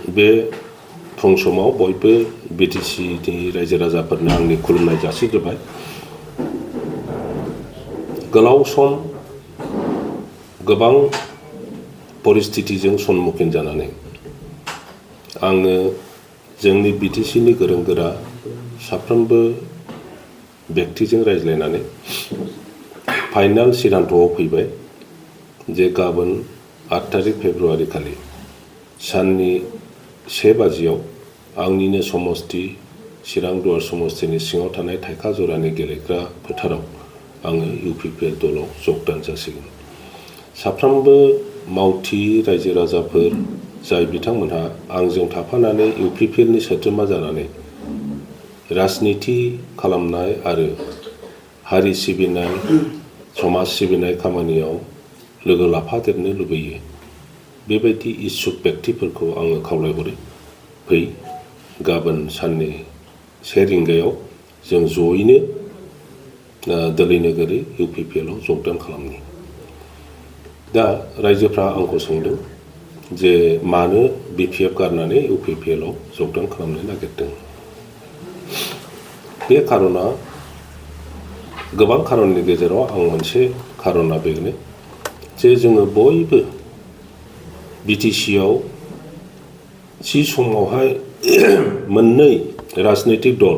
बे फुं समाव बयबो बिटिसिनि रायजो राजाफोरनो आंनि खुलुमनाय जासिग्रोबाय। गोलाव सम गोबां परिस्थितिजों सन्मुखीन जानानै आङो जोंनि बिटिसिनि गोरों गोरा साफ्रोमबो व्यक्तिजों रायज्लायनानै फाइनाल सिद्धान्तआव फैबाय जे गाबोन 8 तारिख फेब्रुवारि खालि साननि 1 बाजियाव आंनिनो समस्ति चिरां दुवार समस्तिनि सिङाव थानाय थाइखा जरानि गेलेग्रा फोथाराव आङो इउपिपिएल दलाव जगदान जासिगोन। साफ्रोमबो मावथि रायजो राजाफोर जाय बिथांमोनहा आंजों थाफानानै इउपिपिएलनि सोद्रोमा जानानै राजनिति खालामनाय आरो हारि सिबिनाय समाज सिबिनाय खामानियाव लोगो लाफादेरनो लुबैयो, बेबायदि इच्छुक व्यक्तिफोरखौ आङो खावलायहरो, फै गाबोन साननि 1 रिंगायाव जों जयैनो दोलै नोगोरै इउपिपिएलआव जगदान खालामनि। दा रायजोफ्रा आंखौ सोंदों जे मानो बिपिएफ गारनानै इउपिपिएलआव जगदान खालामनो नागिरदों। बे खारना गोबां खारननि गेजेराव आं मोनसे खारना बेनो जे जोङो बयबो बिटिसिआव थि समावहाय मोननै राजनैतिक दल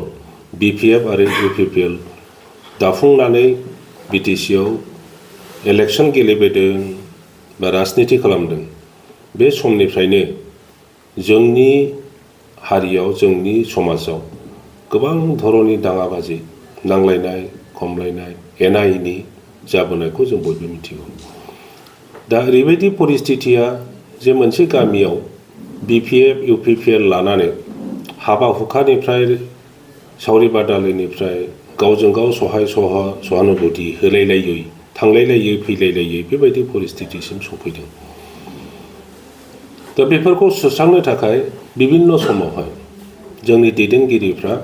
बिपिएफ आरो इउपिपिएल दाफुंनानै बिटिसिआव इलेक्सन गेलेबोदों बा राजनिति खालामदों। बे समनिफ्रायनो जोंनि हारियाव जोंनि समाजाव गोबां धरनि दाङाबाजि नांलायनाय खमलायनाय एना एनि जाबोनायखौ जों बयबो मिथिगौ। दा ओरैबायदि परिस्थितिया जे मोनसे गामियाव बिपिएफ इउपिपिएल लानानै हाबा हुखानिफ्राय सावरि बादालिनिफ्राय गावजों गाव सहानुभूति होलायलायै थांलायलायै फैलायलायै बेबायदि परिस्थितिसिम सफैदों। दा बेफोरखौ सुस्रांनो थाखाय बिभिन्न समावहाय जोंनि दैदेनगिरिफ्रा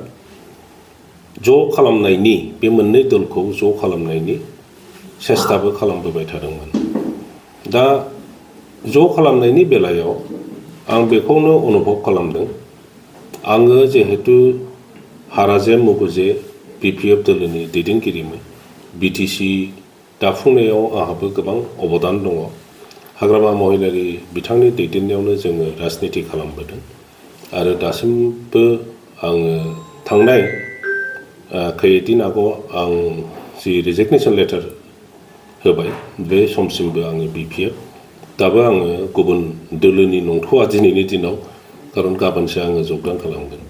ज' खालामनायनि बे मोननै दलखौ ज' खालामनायनि सेस्ताबो खालामबोबाय थादोंमोन। दा ज' खालामनायनि बेलायाव आं बेखौनो अनुभब खालामदों। आङो जिहेतु हाराजे मुगुजे बिपिएफ दोलोनि दैदेनगिरिमोन, बिटिसि दाफुंनायाव आंहाबो गोबां अबदान दङ। हाग्रामा महिलारि बिथांनि दैदेननायावनो जोङो राजनिति खालामबोदों आरो दासिमबो आङो थांनाय खैदिन आगोलाव आं जि रिजिगनेसन लेटार होबाय बे समसिमबो आङो बिपिएफ, दाबो आङो गुबुन दोलोनि नंथ'आ दिनैनि दिनाव, खारन गाबोनसो आङो जगदान खालामगोन।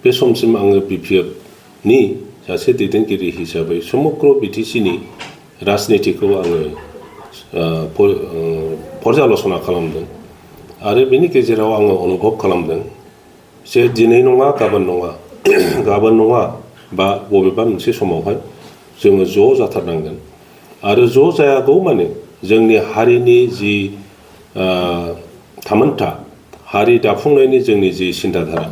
बे समसिम आङो बिपिएफनि सासे दैदेनगिरि हिसाबै समग्र बिटिसिनि राजनितिखौ आङो पर्यालसना खालामदों आरो बेनि गेजेराव आङो अनुभब खालामदों जे दिनै नङा गाबोन नङा बा बबेबा मोनसे समावहाय जोङो ज' जाथारनांगोन आरो ज' जायागौ माने जोंनि हारिनि जि थामोनथा हारि दाफुंनायनि जोंनि जि सिन्ताधारा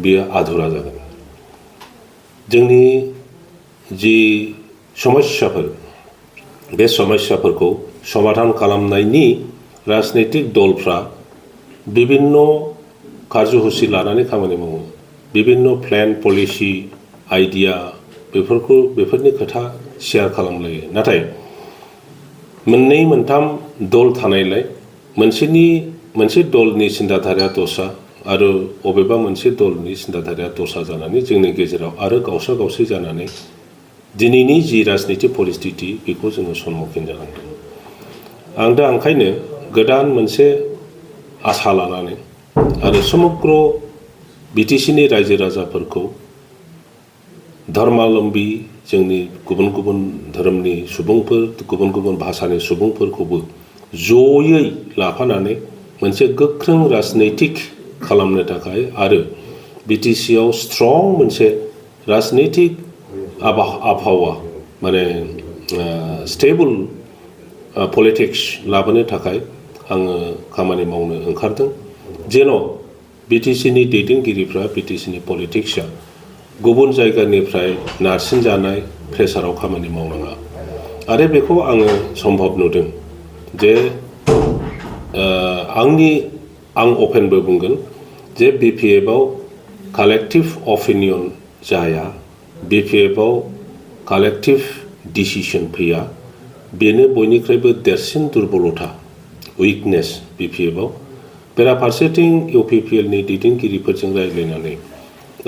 बेयो आधुरा जागोन। जोंनि जि समस्याफोर बे समस्याफोरखौ समाधान खालामनायनि राजनैतिक दलफ्रा बिभिन्न कार्यसुचि लानानै खामानि मावो, बिभिन्न प्लेन पलिसि आइडिया बेफोरनि खोथा शेयार खालामलायो। नाथाय मोननै मोनथाम दल थानायलाय मोनसे दलनि सिन्ताधाराया दस्रा आरो बबेबा मोनसे दलनि सिन्ताधाराया दस्रा जानानै जोंनि गेजेराव आरो गावसा गावसि जानानै दिनैनि जि राजनिति परिस्थिति बेखौ जोङो सन्मुखीन जानांदों। आं दा ओंखायनो गोदान मोनसे आसा लानानै आरो समग्र बिटिसिनि रायजो राजाफोरखौ धर्मालम्बी जोंनि गुबुन गुबुन धोरोमनि सुबुंफोर गुबुन गुबुन भाषानि सुबुंफोरखौबो जयै लाफानानै मोनसे गोख्रों राजनैतिक खालामनो थाखाय आरो बिटिसिआव स्ट्रं मोनसे राजनैतिक आबहावा माने स्टेबल पलिटिक्स लाबोनो थाखाय आङो खामानि मावनो ओंखारदों जेन' बिटिसिनि दैदेनगिरिफ्रा बिटिसिनि पलिटिक्सआ गुबुन जायगानिफ्राय नारसिनजानाय प्रेसाराव खामानि मावनाङा आरो बेखौ आङो सम्भब नुदों जे आं अपेनबो बुंगोन जे BPF-आव कालेक्टिभ अपिनियन जाया, BPF-आव कालेक्टिभ डिसिसन फैया, बेनो बयनिख्रुइबो देरसिन दुर्बलता, उइकनेस BPF-आव। बेराफारसेथिं UPPL-नि दैदेनगिरिफोरजों रायज्लायनानै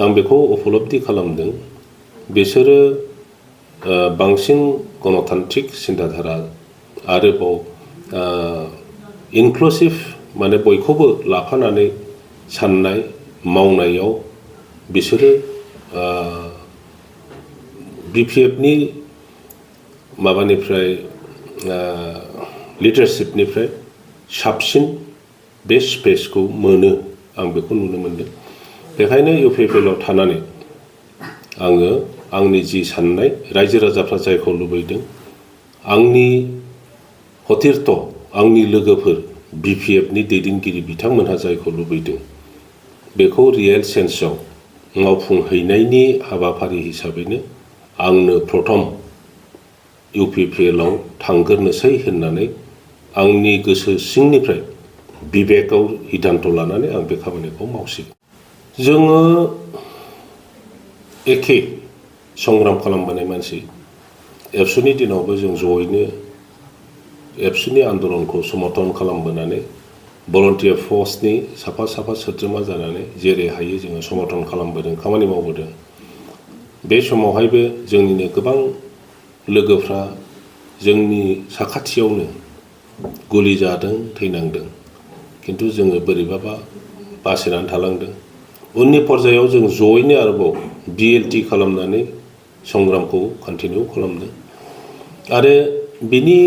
आं बेखौ उपलब्धि खालामदों, बिसोरो बांसिन गणतान्त्रिक सिन्ताधारा आरोबाव इनक्लुसिभ माने बयखौबो लाफानानै साननाय मावनायाव बिसोरो BPF-नि माबानिफ्राय लिडारशिपनिफ्राय साबसिन बे स्पेसखौ मोनो, आं बेखौ नुनो मोनदों। बेखायनो UPPL-आव थानानै आङो आंनि जि साननाय, रायजो राजाफ्रा जायखौ लुबैदों, आंनि हथिरथ आंनि लोगोफोर BPF-नि दैदेनगिरि बिथांमोनहा जायखौ लुबैदों, बेखौ रियेल सेन्सआव मावफुंहैनायनि हाबाफारि हिसाबैनो आंनो प्रथम UPPL-आव थांग्रोनोसै होननानै आंनि गोसो सिंनिफ्राय बिबेकआव सिद्धान्त लानानै आं बे खामानिखौ मावसिगोन। जोङो एखे संग्राम खालामबोनाय मानसि, एबसुनि दिनावबो जों जयैनो एबसुनि आन्दलनखौ समर्थन खालामबोनानै भलन्टियार फर्सनि साफा साफा सोद्रोमा जानानै जेरै हायो जोङो समर्थन खालामबोदों, खामानि मावबोदों। बे समावहायबो जोंनिनो गोबां लोगोफ्रा जोंनि साखाथियावनो गुलि जादों, थैनांदों, किन्तु जोङो बोरैबाबा बासायनानै थालांदों। उननि पर्यायाव जों जयैनो आरोबाव BLT खालामनानै संग्रामखौ कन्टिनिउ खालामदों आरो बिनि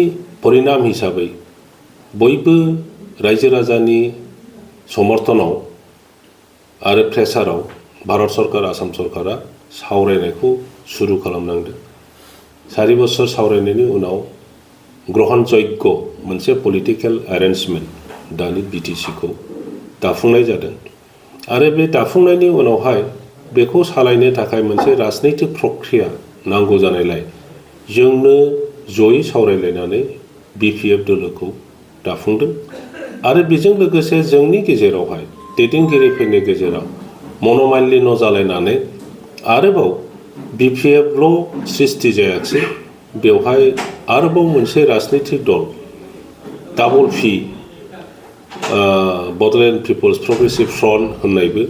परिणाम हिसाबै बयबो रायजो राजानि समर्थनाव आरो प्रेसाराव भारत सरकार, आसाम सरकारा सावरायनायखौ सुरु खालामनांदों। 4 बोसोर सावरायनायनि उनाव ग्रहण जग्य मोनसे पलिटिकेल एरेन्जमेन्ट दानि BTC-खौ दाफुंनाय जादों आरो बे दाफुंनायनि उनावहाय बेखौ सालायनो थाखाय मोनसे राजनैतिक प्रक्रिया नांगौ जानायलाय जोंनो जयै सावरायलायनानै BPF दोलोखौ दाफुंदों आरो बेजों लोगोसे जोंनि गेजेरावहाय दैदेनगिरिफोरनि गेजेराव मनमालिन्य जालायनानै आरोबाव BPF-ल' सृष्टि जायाखिसै, बेवहाय आरोबाव मोनसे राजनैतिक दल double P Bodoland people's progressive front होननायबो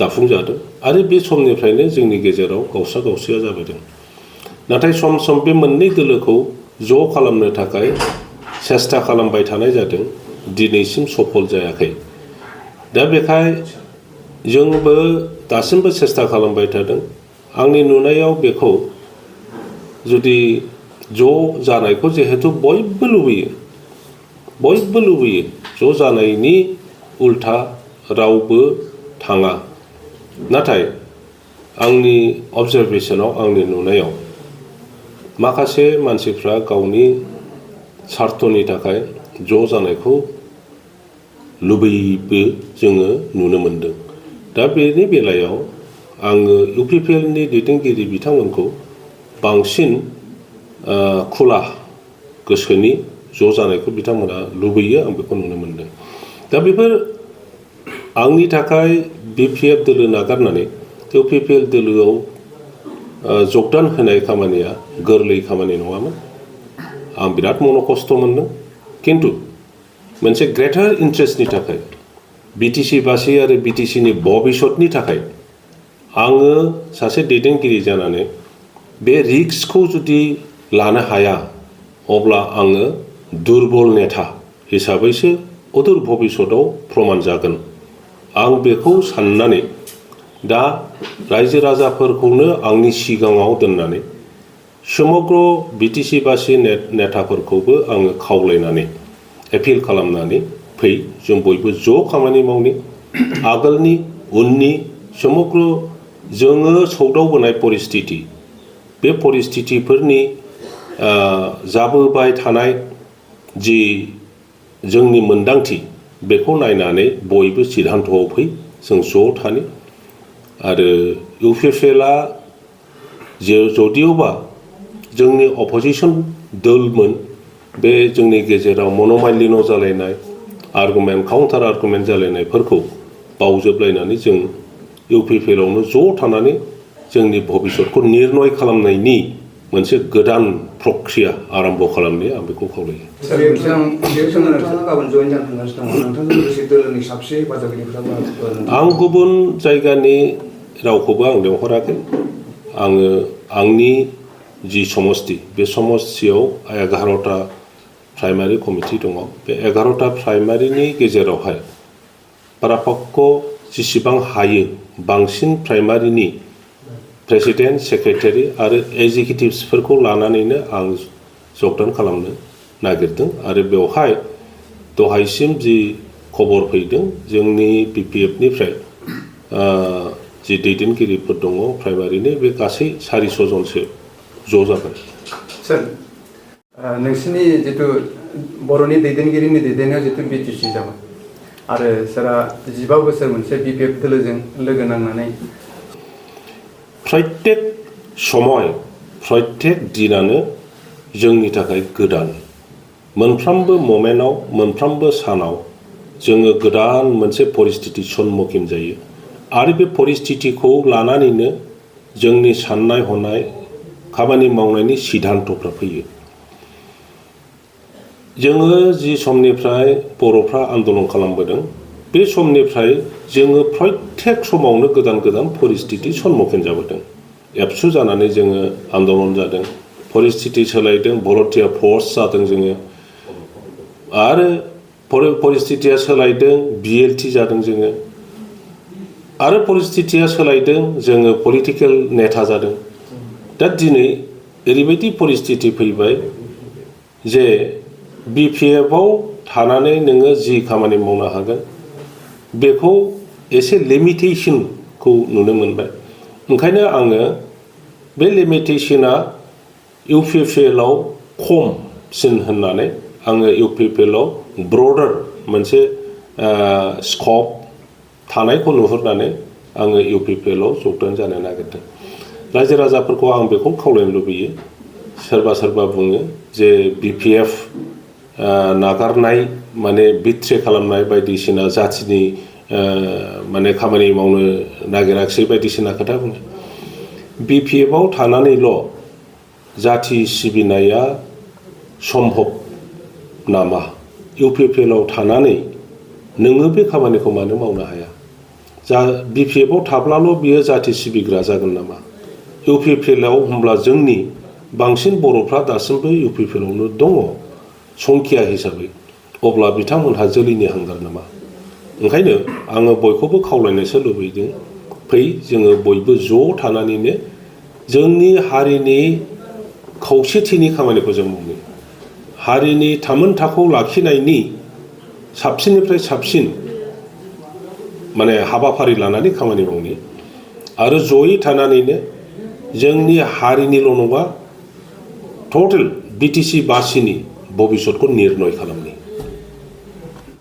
दाफुंजादों आरो बे समनिफ्रायनो जोंनि गेजेराव गावसा गावसिया जाबोदों। नाथाय सम सम बे मोननै दोलोखौ ज' खालामनो थाखाय सेस्ता खालामबाय थानाय जादों, दिनैसिम सफल जायाखै। दा बेखाय जोंबो दासिमबो सेस्ता खालामबाय थादों। आंनि नुनायाव बेखौ जुदि ज' जानायखौ जिहेतु बयबो लुबैयो, ज' जानायनि उल्था रावबो थाङा। नाथाय आंनि अबजारभेसनाव, आंनि नुनायाव माखासे मानसिफ्रा गावनि स्वार्थनि थाखाय ज' जानायखौ लुबैयोबो जोङो नुनो मोनदों। दा बेनि बेलायाव आङो UPPL-नि दैदेनगिरि बिथांमोनखौ बांसिन खुला गोसोनि ज' जानायखौ बिथांमोना लुबैयो, आं बेखौ नुनो मोनदों। दा बेफोर आंनि थाखाय BPF दोलो नागारनानै UPPL दोलोआव जगदान होनाय खामानिया गोरलै खामानि नङामोन। आं बिराद खस्थ' मोनदों, किन्तु मोनसे ग्रेटार इन्ट्रेस्टनि थाखाय, BTC-बासि आरो BTC-नि भबिष्यतनि थाखाय आङो सासे दैदेनगिरि जानानै बे रिस्कखौ जुदि लानो हाया, अब्ला आङो दुर्बल नेता हिसाबैसो अदूर भबिष्यतआव प्रमान जागोन। आं बेखौ साननानै दा रायजो राजाफोरखौनो आंनि सिगाङाव दोननानै समग्र BTC-बासि नेताफोरखौबो आङो खावलायनानै एपिल खालामनानै फै, जों बयबो ज' खामानि मावनि। आगोलनि उननि समग्र जोङो सौदावबोनाय परिस्थिति, बे परिस्थितिफोरनि जाबोबाय थानाय जि जोंनि मोन्दांथि, बेखौ नायनानै बयबो सिद्धान्तआव फै, जों ज' थानि। आरो UPPL-आ जदिउबा जोंनि अपोजिसन दोलमोन, बे जोंनि गेजेराव मनमालिन्य जालायनाय, आर्गुमेन्ट काउन्टार आर्गुमेन्ट जालायनायफोरखौ बावजोबलायनानै जों इउपिपिएलआवनो ज' थानानै जोंनि भबिष्यतखौ निर्नय खालामनायनि मोनसे गोदान प्रक्रिया आरम्भ खालामनाया आं बेखौ खावलायो। सार नोंथाङा गाबोन जयेन जानो थांगासिनो दङ नोंथांजों लोगोसे दोलोनि साबसे बादागिरिफ्राबो आं गुबुन जायगानि रावखौबो आं लेंहराखै। आङो आंनि जि समस्ति बे समस्तियाव 11टा प्राइमारि कमिटि दङ। बे 11टा प्राइमारिनि गेजेरावहाय पारापक्ष जेसेबां हायो बांसिन प्राइमारिनि प्रेसिडेन्ट सेक्रेटारि आरो एग्जिकिउटिभ्सफोरखौ लानानैनो आं जगदान खालामनो नागिरदों आरो बेवहाय दहायसिम जि खबर फैदों जोंनि बिपिएफनिफ्राय जि दैदेनगिरिफोर दङ प्राइमारिनि बे गासै 400 जनसो ज' जागोन। सार नोंसिनि जितु बर'नि दैदेनगिरिनि दैदेननायाव जितु बिटिसि जाबाय आरो सारा 15 बोसोर मोनसे बिपिएफ दोलोजों लोगो नांनानै प्रत्येक समय प्रत्येक दिनानो जोंनि थाखाय गोदान मोनफ्रोमबो मोमेन्टआव मोनफ्रोमबो सानाव जोङो गोदान मोनसे परिस्थिति सम्मुखीन जायो आरो बे परिस्थितिखौ लानानैनो जोंनि साननाय हनाय खामानि मावनायनि सिद्धान्तफ्रा फैयो। जोङो जि समनिफ्राय बर'फ्रा आन्दलन खालामबोदों बे समनिफ्राय जोङो प्रत्येक समावनो गोदान गोदान परिस्थिति सम्मुखीन जाबोदों। एबसु जानानै जोङो आन्दलन जादों, परिस्थिति सोलायदों, भलन्टियार फर्स जादों जोङो आरो परिस्थितिया सोलायदों, बिएलटि जादों जोङो आरो परिस्थितिया सोलायदों जोङो पलिटिकेल नेता जादों। दा दिनै ओरैबायदि परिस्थिति फैबाय जे बिपिएफआव थानानै नोङो जि खामानि मावनो हागोन बेखौ एसे लिमिटेशनखौ नुनो मोनबाय। ओंखायनो आङो बे लिमिटेशना इउपिपिएलआव खमसिन होननानै आङो इउपिपिएलआव ब्रडार मोनसे स्कप थानायखौ नुहुरनानै आङो इउपिपिएलआव जगदान जानो नागिरदों। रायजो राजाफोरखौ आं बेखौ खावलायनो लुबैयो। सोरबा सोरबा बुङो जे बिपिएफ नागारनाय माने बिट्रे खालामनाय बायदिसिना जाथिनि माने खामानि मावनो नागिराखिसै बायदिसिना खोथा बुङो। बिपिएफआव थानानैल' जाथि सिबिनाया सम्भब नामा? इउपिपिएलआव थानानै नोङो बे खामानिखौ मानो मावनो हाया? बिपिएफआव थाब्लाल' बियो जाथि सिबिग्रा जागोन नामा? इउपिपिएलआव होमब्ला जोंनि बांसिन बर'फ्रा दासिमबो इउपिपिएलआवनो दङ संख्या हिसाबै, अब्ला बिथांमोनहा जोलैनि हांगार नामा? ओंखायनो आङो बयखौबो खावलायनोसो लुबैदों, फै जोङो बयबो ज' थानानैनो जोंनि हारिनि खौसेथिनि खामानिखौ जों मावो। हारिनि थामोनथाखौ लाखिनायनि साबसिननिफ्राय साबसिन माने हाबाफारि लानानै खामानि मावनो आरो जयै थानानैनो जोंनि हारिनिल' नङा टटेल बिटिसि बासिनि भबिष्यतखौ निर्नय खालामनो।